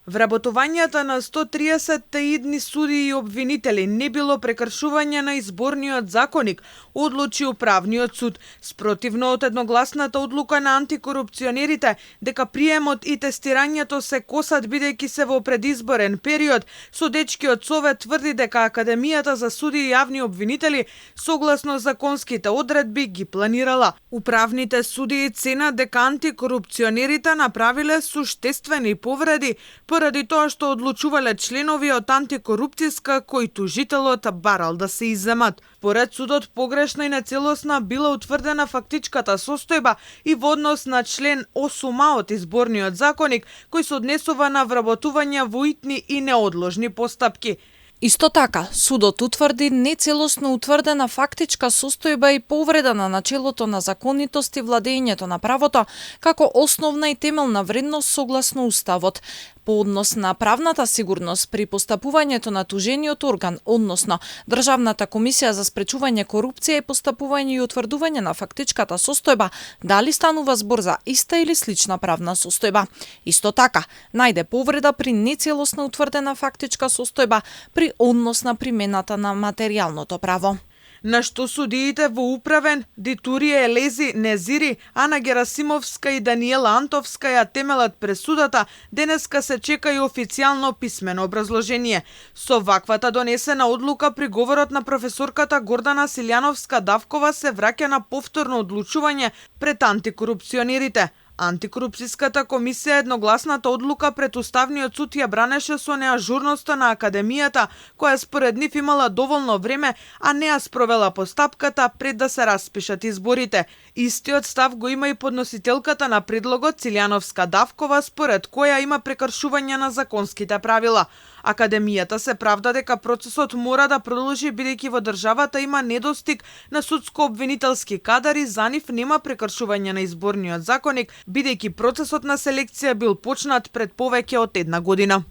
Вработувањата на 130 идни судии и обвинители не било прекршување на изборниот законник, одлучи Управниот суд, спротивно од едногласната одлука на антикорупционерите дека приемот и тестирањето се косат бидејќи се во предизборен период. Судечкиот совет тврди дека Академијата за судии и јавни обвинители согласно законските одредби ги планирала. Управните судии ценат дека антикорупционерите направиле суштествени повреди поради тоа што одлучувале членови од антикорупцијска кои тужителот барал да се изземат. Според судот погрешна и нецелосна била утврдена фактичката состојба и во однос на член 8а од изборниот законник кој се однесува на вработување во итни и неодложни постапки. Исто така, судот утврди нецелосно утврдена фактичка состојба и повреда на начелото на законитост и владењето на правото како основна и темелна вредност согласно Уставот. По однос на правната сигурност при постапувањето на тужениот орган, односно Државната комисија за спречување корупција и постапување и утврдување на фактичката состојба, дали станува збор за иста или слична правна состојба. Исто така, најде повреда при нецелосно утврдена фактичка состојба при однос на примената на материјалното право. На што судиите во Управен, Дитурија Елези Незири, Ана Герасимовска и Даниела Антовска ја темелат пресудата, денеска се чека и официјално писмено образложение. Со ваквата донесена одлука приговорот на професорката Гордана Силјановска-Давкова се враќа на повторно одлучување пред антикорупционерите. Антикорупцијската комисија едногласната одлука пред Уставниот суд ја бранеше со неажурноста на Академијата, која според нив имала доволно време, а не ја спровела постапката пред да се распишат изборите. Истиот став го има и подносителката на предлогот Силјановска-Давкова, според која има прекршување на законските правила. Академијата се правда дека процесот мора да продолжи бидејќи во државата има недостиг на судско-обвинителски кадари, за нив нема прекршување на изборниот законник, бидејќи процесот на селекција бил почнат пред повеќе од една година.